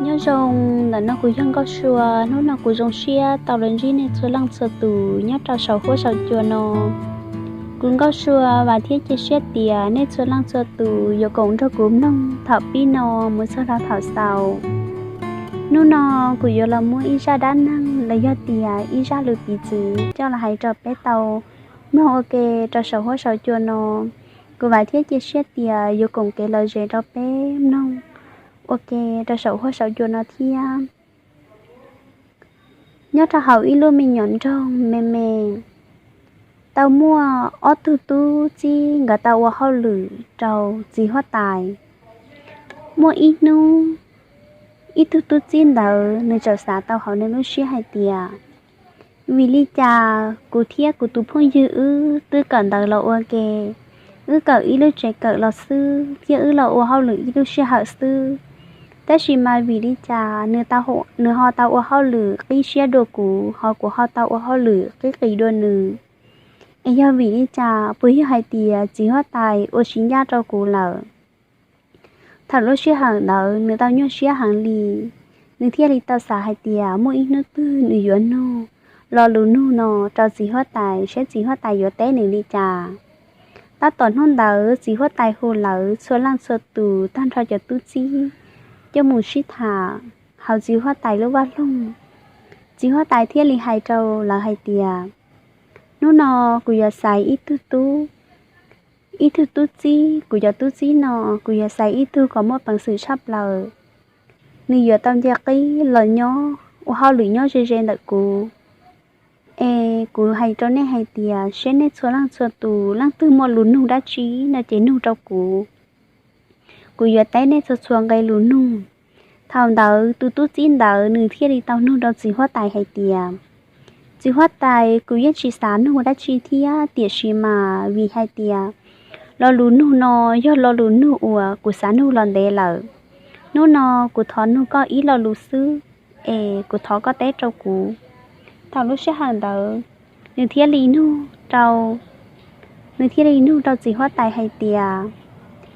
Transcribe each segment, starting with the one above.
Nyob zoo, ntawm no kuv yog Nkauj Sua. Hnub no kuv zoo siab tau los ntsib nej txhua leej txhua tus nyob rau saum huab saum cua no. Kuv Nkauj Sua vam thiab cia siab tias nej txhua leej txhua tus yuav koom nrog kuv mloog thaum pib no mus txog rau thaum xaus. Hnub no kuv yuav los muab ib zaj dab neeg los yog tias ib zaj lus piv txwv coj los hais rau peb tau mloog ua ke rau saum huab saum cua no. Kuv vam thiab cia siab tias yuav koom kev lom zem rau peb mloog ua ke rau saum huab saum cua no thiab. Nyob rau hauv ib lub me nyuam nroog me me, tau muaj ob tug tub txib nkawd tau ua hauj lwm rau txiv huab tais. Muaj ib hnub, ib tug tub txib ntawd nws txawm xav tau hauv nws lub siab hais tias, vim li cas kuv thiab kuv tus phooj ywg wb twb kawm ntawv los ua ke, wb kawm ib lub tsev kawm los xwb thiab wb los ua hauj lwm ib lub sij hawm xwb, tab sis mas vim li cas nws ho tau ua hauj lwm qib siab dua kuv, ho kuv ho tau ua hauj lwm qib qis dua nws? Es yog vim li cas? Puas yog hais tias txiv huab tais ua tsis ncaj rau kuv lawm? Thaum lub sij hawm ntawd nws tau nyuaj siab heev li, nws thiaj li tau xav hais tias muaj ib hnub twg nws yuav nug lo lus nug no rau txiv huab tais saib txiv huab tais yuav teb nws li cas. Tab tom hnub ntawd txiv huab tais hu lawv txhua leej txhua tus tag nrho cov tub txib coj mus sib tham hauv txiv huab tais lub vaj loog. Txiv huab tais thiaj li hais rau lawv hais tias, hnub no kuv yuav xaiv ib tug tub, ib tug tub txib. Kuv cov tub txib no kuv yuav xaiv ib tug kom muaj peev xwm tshaj plaws, nws yuav tau nce qib los nyob ua hauj lwm nyob ze ze ntawm kuv. Es kuv hais rau nej hais tias saib nej txhua leej txhua tus leej twg muaj lus nug dab tsi no ces nug rau kuv, kuv yuav teb nej txhua txhua nqe lus nug. Thaum ntawd tus tub txib ntawd nws thiaj li tau nug rau txiv huab tais hais tias, txiv huab tais, kuv yeej tsis xav nug dab tsi thiab, tiam sis mas vim hais tias lo lus nug no yog lo lus nug uas kuv xav nug los ntev lawm. Hnub no kuv thov nug koj ib lo lus xwb, es kuv thov koj teb rau kuv. Thaum lub sij hawm ntawd nws thiaj li nug rau, nws thiaj li nug rau txiv huab tais hais tias,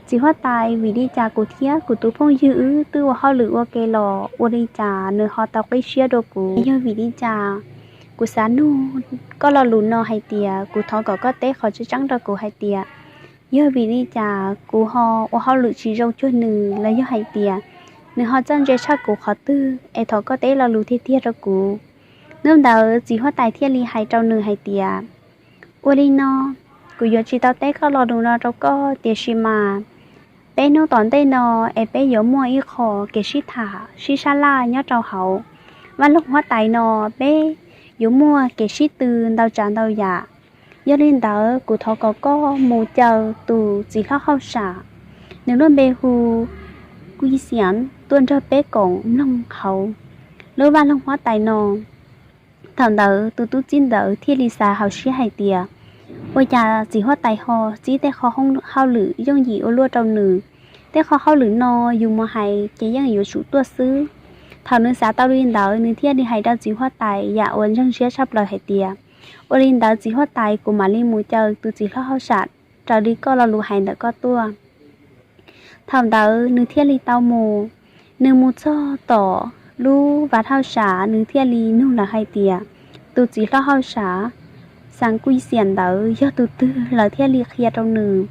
txiv huab tais, vim li cas kuv thiab kuv tus phooj ywg wb twb ua hauj lwm ua ke los ua li cas nws ho tau qib siab dua kuv? Yog vim li cas? Kuv xav nug koj lo lus no hais tias kuv thov kom koj teb qhov tseeb tseeb rau kuv hais tias, yog vim li cas kuv ho ua hauj lwm tsis zoo cuag nws los yog hais tias nws ho txawj ntse tshaj kuv qhov twg, es thov koj teb lo lus tiag tiag rau kuv. Hnub ntawd txiv huab tais thiaj li hais rau nws hais tias, ua li no, kuv yuav tsis tau teb koj lo lus no rau koj, tiam sis mas peb hnub tom ntej no es peb yuav muaj ib qho kev sib tham sib sab laj nyob rau hauv vaj loog huab tais no, peb yuav muaj kev sib tw ntau tsav ntau yam. Yog li ntawd kuv thov kom koj mus caw tus txiv hlob hauj sam, nws lub npe hu Kuj Xiam, tuaj nrog peb koom mloog hauv lub vaj loog huab tais no. Thaum ntawd tus tub txib ntawd thiaj li xav hauv siab hais tias, ua cas txiv huab tais ho txib tej qho hauj lwm yooj yim ua luaj rau nws? Tej qho hauj lwm no yus mus hais ces yeej yuav tsum tuaj xwb. Thaum nws xav tau li ntawd nws thiaj li hais rau txiv huab tais yam uas ntseeg siab tshaj plaws hais tias, ua li ntawd txiv huab tais, kuv mam li mus caw tus txiv hlob hauj sam raws li koj lo lus hais ntawm koj tuaj. Thaum ntawd nws thiaj li tau mus. Nws mus txog tom lub vaj hauj sam, nws thiaj li nug lawv hais tias, tus txiv hlob hauj sam, Xas Kuj Xiam ntawd yog tus twg? Lawv thiaj li qhia rau nws.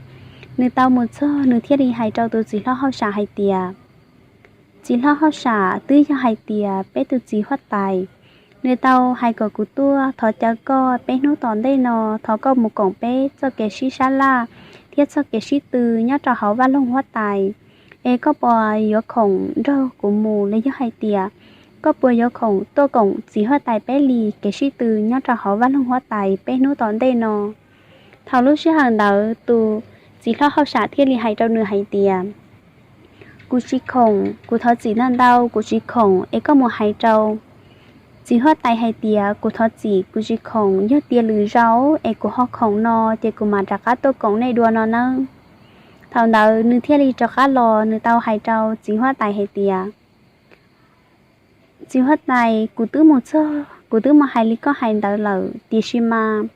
Nws tau mus txog nws thiaj li hais rau tus txiv hlob hauj sam hais tias, txiv hlob hauj sam, twb yog hais tias peb tus txiv huab tais nws tau hais kom kuv tuaj thov caw koj peb hnub tom ntej no, thov koj mus koom peb txoj kev sib sab laj thiab txoj kev sib tw nyob rau hauv vaj loog huab tais. Es koj puas yuav khoom nrog kuv mus los yog hais tias koj puas yuav khoom tuaj koom txiv huab tais peb li kev sib tw nyob rau hauv vaj loog huab tais peb hnub tom ntej no? Thaum lub sij hawm ntawd tus txiv hlob hauj sam thiaj li hais rau nws hais tias, kuv tsis khoom, kuv thov txim ntau ntau, kuv tsis khoom, es koj mus hais rau txiv huab tais hais tias kuv thov txim, kuv tsis khoom, yog tias lwm zaus es kuv ho khoom no ces kuv mam rov qab tuaj koom nej dua no nawb. Thaum ntawd nws thiaj li rov qab los, nws tau hais rau txiv huab tais hais tias, txiv huab tais, kuv twb mus txog, kuv twb mus hais li koj hais ntawd lawm, tiam sis mas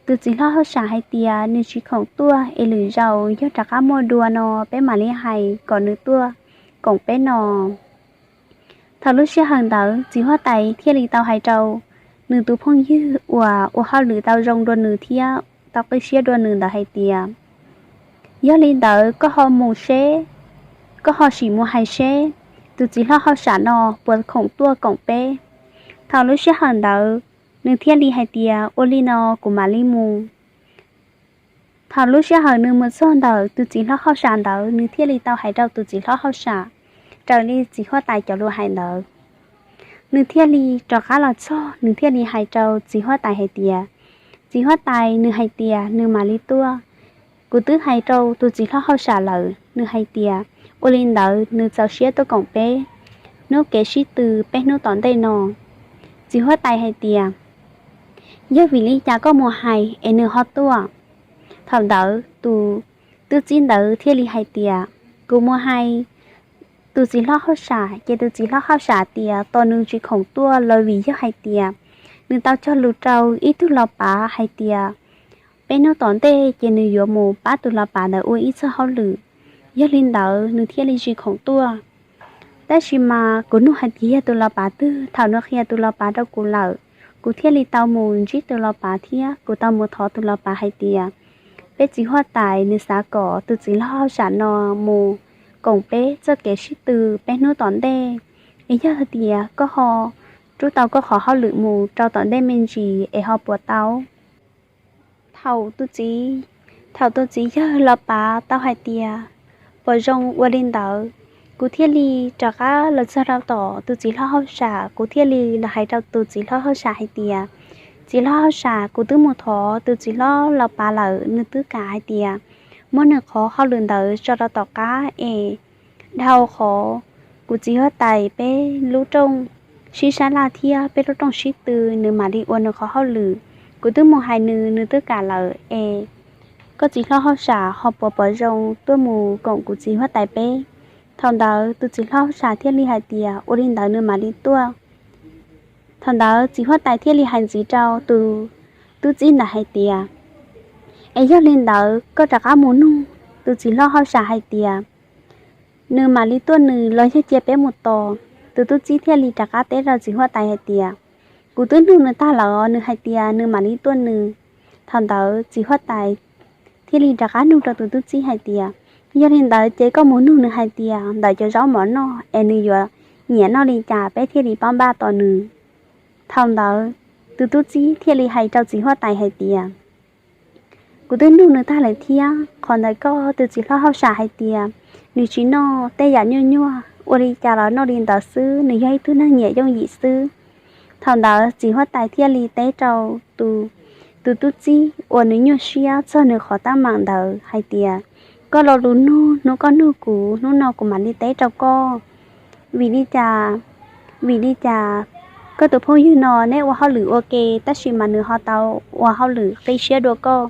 tus txiv hlob hauj sam hais tias nws tsis khoom tuaj, es lwm zaus yog rov qab muaj dua no peb mam li hais kom nws tuaj koom peb no. Thaum lub sij hawm ntawd txiv huab tais thiaj li tau hais rau nws tus phooj ywg uas ua hauj lwm tau zoo dua nws thiab tau qib siab dua nws ntawd hais tias, yog li ntawd koj ho mus seb, koj ho sim mus hais seb tus txiv hlob hauj sam no puas khoom tuaj koom peb. Thaum lub sij hawm ntawd nws thiaj li hais tias, ua li no kuv mam li mus. Thaum lub sij hawm nws mus txog ntawm tus txiv hlob hauj sam ntawd, nws thiaj li tau hais rau tus txiv hlob hauj sam raws li txiv huab tais cov lus hais ntawd. Nws thiaj li rov qab los txog, nws thiaj li hais rau txiv huab tais hais tias, txiv huab tais, nws hais tias nws mam li tuaj. Kuv twb hais rau tus txiv hlob hauj sam lawm, nws hais tias ua li ntawd nws txaus siab tuaj koom peb hnub kev sib tw peb hnub tom ntej no. Txiv huab tais hais tias, yog vim li cas koj mus hais es nws ho tuaj? Thaum ntawd tus tub txib ntawd thiaj li hais tias, kuv mus hais tus txiv hlob hauj sam, ces tus txiv hlob hauj sam tias tos nws tsis khoom tuaj los vim yog hais tias nws tau cog lus rau ib tug los pav hais tias peb hnub tom ntej ces nws yuav mus pab tus los pav ntawd ua ib txoj hauj lwm. Yog li ntawd nws thiaj li tsis khoom tuaj. Tab sis mas kuv nug hais tias yog tus los pav twg, thaum nws qhia tus los pav rau kuv lawm, kuv thiaj li tau mus ntsib tus los pav thiab kuv tau mus thov tus los pav hais tias, peb txiv huab tais nws xav kom tus txiv hlob hauj sam no mus koom peb txoj kev sib tw peb hnub tom ntej. Es yog hais tias koj ho rub tau koj qhov hauj lwm mus rau tom ntej me ntsis es ho puas tau? Thaum tus txiv, thaum tus txiv yawg los pav tau hais tias, puas zoo, ua li ntawd kuv thiaj li rov qab los txog rau tom tus txiv hlob hauj sam, kuv thiaj li los hais rau tus txiv hlob hauj sam hais tias, txiv hlob hauj sam, kuv twb mus thov tus txiv hlob los pav lawm, nws twb kam hais tias muab nws qhov hauj lwm ntawd tso rau tom qab es dhau qhov kuv txiv huab tais peb lub rooj sib sab laj thiab peb lub rooj sib tw, nws mam li ua nws qhov hauj lwm. Kuv twb mus hais nws, nws twb kam lawm es koj txiv hlob hauj sam ho puas pom zoo tuaj mus koom kuv txiv huab tais peb? Thaum ntawd tus txiv hlob hauj sam thiaj li hais tias ua li ntawd nws mam li tuaj. Thaum ntawd txiv huab tais thiaj li hais ntxiv rau tus tub txib ntawd hais tias, es yog li ntawd koj rov qab mus nug tus txiv hlob hauj sam hais tias nws mam li tuaj nws los yog cia peb mus tos. Tus tub txib thiaj li rov qab teb rau txiv huab tais hais tias, kuv twb nug nws tag lawm, nws hais tias nws mam li tuaj nws. Thaum ntawd txiv huab tais thiaj li rov qab nug rau tus tub txib hais tias, yog li ntawd ces koj mus nug nws hais tias ntawm cov zaub mov noj es nws yuav nyiam noj li cas peb thiaj li pab npaj tos nws. Thaum ntawd tus tub txib thiaj li hais rau txiv huab tais hais tias, kuv twb nug nws tag lawm thiab, qhov ntawd koj tus txiv hlob hauj sam hais tias nws tsis noj tej yam nyuaj nyuaj, ua li cas los noj li ntawd xwb, nws yog ib tug neeg nyiam yooj yim xwb. Thaum ntawd txiv huab tais thiaj li teb rau tus, tus tub txib uas nws nyuaj siab txog nws qhov teeb meem ntawd hais tias, koj lo lus nug, hnub koj nug kuv, hnub no kuv mam li teb rau koj. Vim li cas, vim li cas koj tus phooj ywg no neb ua hauj lwm ua ke tab sis mas nws ho tau ua hauj lwm qib siab dua koj?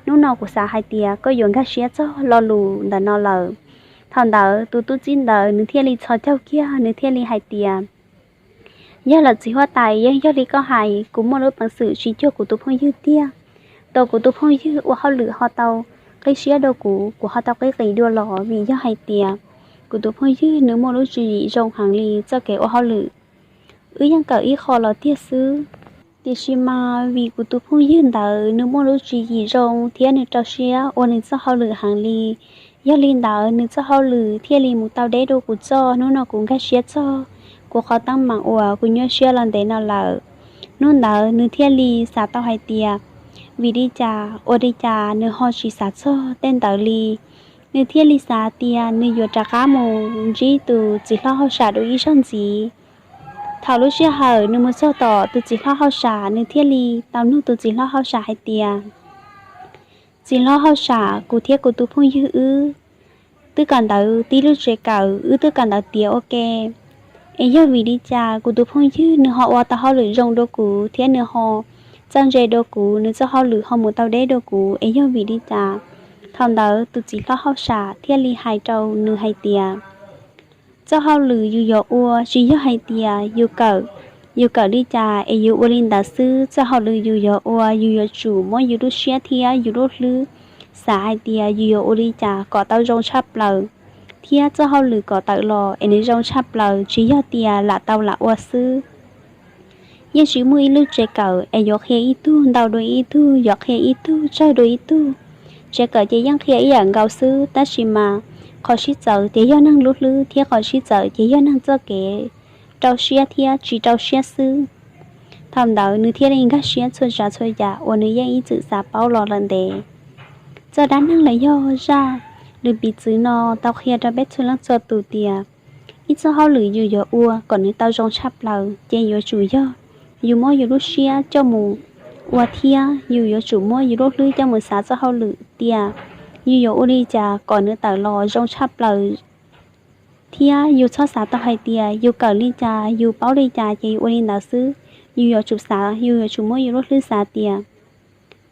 Hnub no kuv xav hais tias koj yuav nkag siab txog lo lus ntawm no lawm. Thaum ntawd tus tub txib ntawd nws thiaj li txhos caug kiag, nws thiaj li hais tias, yog lawm txiv huab tais, yeej yog li koj hais, kuv muaj lub peev xwm tsis cuag kuv tus phooj ywg tiag. Tos kuv tus phooj ywg ua hauj lwm ho tau qib siab dua kuv, kuv ho tau qib qis dua los, vim yog hais tias kuv tus phooj ywg nws muaj lub tswv yim zoo heev li txoj kev ua hauj lwm. Wb yeej kawm ib qho los tiag xwb, tiam sis mas vim kuv tus phooj ywg ntawd nws muaj lub tswv yim zoo thiab nws rau siab ua nws txoj hauj lwm heev li. Yog li ntawd nws txoj hauj lwm thiaj li mus tau deb dua kuv txoj. Hnub no kuv nkag siab txog kuv qhov teeb meem uas kuv nyuaj siab los ntev no lawm. Hnub ntawd nws thiaj li xav tau hais tias, vim li cas ua li cas nws ho tsis xav txog tej ntawd li. Nws thiaj li xav tias nws yuav rov qab mus ntsib tus txiv hlob hauj sam dua ib zaug ntxiv. Thaum lub sij hawm nws mus txog tom tus txiv hlob hauj sam, nws thiaj li tau nug tus txiv hlob hauj sam hais tias, txiv hlob hauj sam, kuv thiab kuv tus phooj ywg wb twb kawm ntawv tib lub tsev kawm, wb twb kawm ntawv tiav ua ke. Es yog vim li cas kuv tus phooj ywg nws ho ua tau hauj lwm zoo dua kuv thiab nws ho txawj ntse dua kuv, nws txoj hauj lwm ho mus tau deb dua kuv, es yog vim li cas? Thaum ntawd tus txiv hlob hauj sam thiaj li hais rau nws hais tias, txoj hauj lwm yus yuav ua tsis yog hais tias yus kawm, yus kawm li cas es yus ua li ntawd xwb. Txoj hauj lwm yus yuav ua, yus yuav tsum muab yus lub siab thiab yus lub hlwb xav hais tias yus yuav ua li cas kom tau zoo tshaj plaws. thiab txoj hauj lwm kom tawm los es nws zoo tshaj plaws tsis yog tias lam tau lam ua xwb. Yeej tsis muaj ib lub tsev kawm es yuav qhia ib tug ntau dua ib tug, yuav qhia ib tug tsawg dua ib tug. Tsev kawm ces yeej qhia ib yam nkaus xwb, tab sis mas qhov sib txawv ces yog neeg lub hlwb thiab qhov sib txawv ces yog neeg txoj kev rau siab thiab tsis rau siab xwb. Thaum ntawd nws thiaj li nkag siab txhua tsav txhua yam uas nws yeej ib txwm xav paub los lawm ntev. Txoj dab neeg los yog zaj lus piv txwv no tau qhia rau peb txhua leej txhua tus tias ib txoj hauj lwm yus yuav ua kom nws tau zoo tshaj plaws ces yuav tsum yog yus muab yus lub siab coj mus ua thiab yus yuav tsum muab yus lub hlwb coj mus xav txoj hauj lwm tias yus yuav ua li cas kom nws tawm los zoo tshaj plaws. Thiab yus txhob xav tau hais tias yus kawm li cas, yus paub li cas ces yus ua li ntawd xwb. Yus yuav tsum xav, yus yuav tsum muab yus lub hlwb xav tias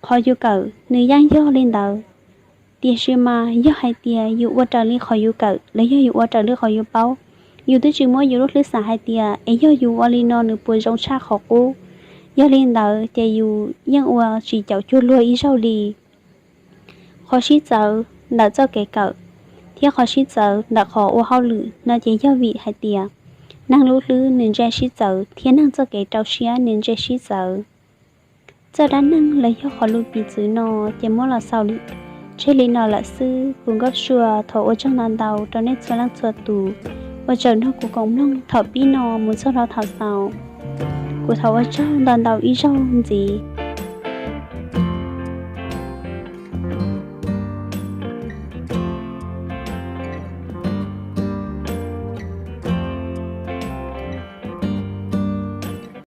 qhov yus kawm nws yeej yog li ntawd. Tiam sis mas yog hais tias yus ua raws li qhov yus kawm los yog yus ua raws li qhov yus paub, yus twb tsis muab yus lub hlwb xav hais tias es yog yus ua li no nws puas zoo tshaj qhov qub. Yog li ntawd ces yus yeej ua tsis caum cuag luag ib zaug li. Qhov sib txawv ntawm txoj kev kawm thiab qhov sib txawv ntawm qhov ua hauj lwm no ces yog vim hais tias neeg lub hlwb nws ntse sib txawv thiab neeg txoj kev rau siab nws ntse sib txawv. Txoj dab neeg los yog qhov lus piv txwv no ces muab los xaus tseg li no lawm xwb. Kuv Nkauj Sua thov ua tsaug ntau ntau rau nej txhua leej txhua tus uas tseem nrog kuv koom mloog thaum pib no mus txog rau thaum xaus. Kuv thov ua tsaug ntau ntau ib zaug ntxiv.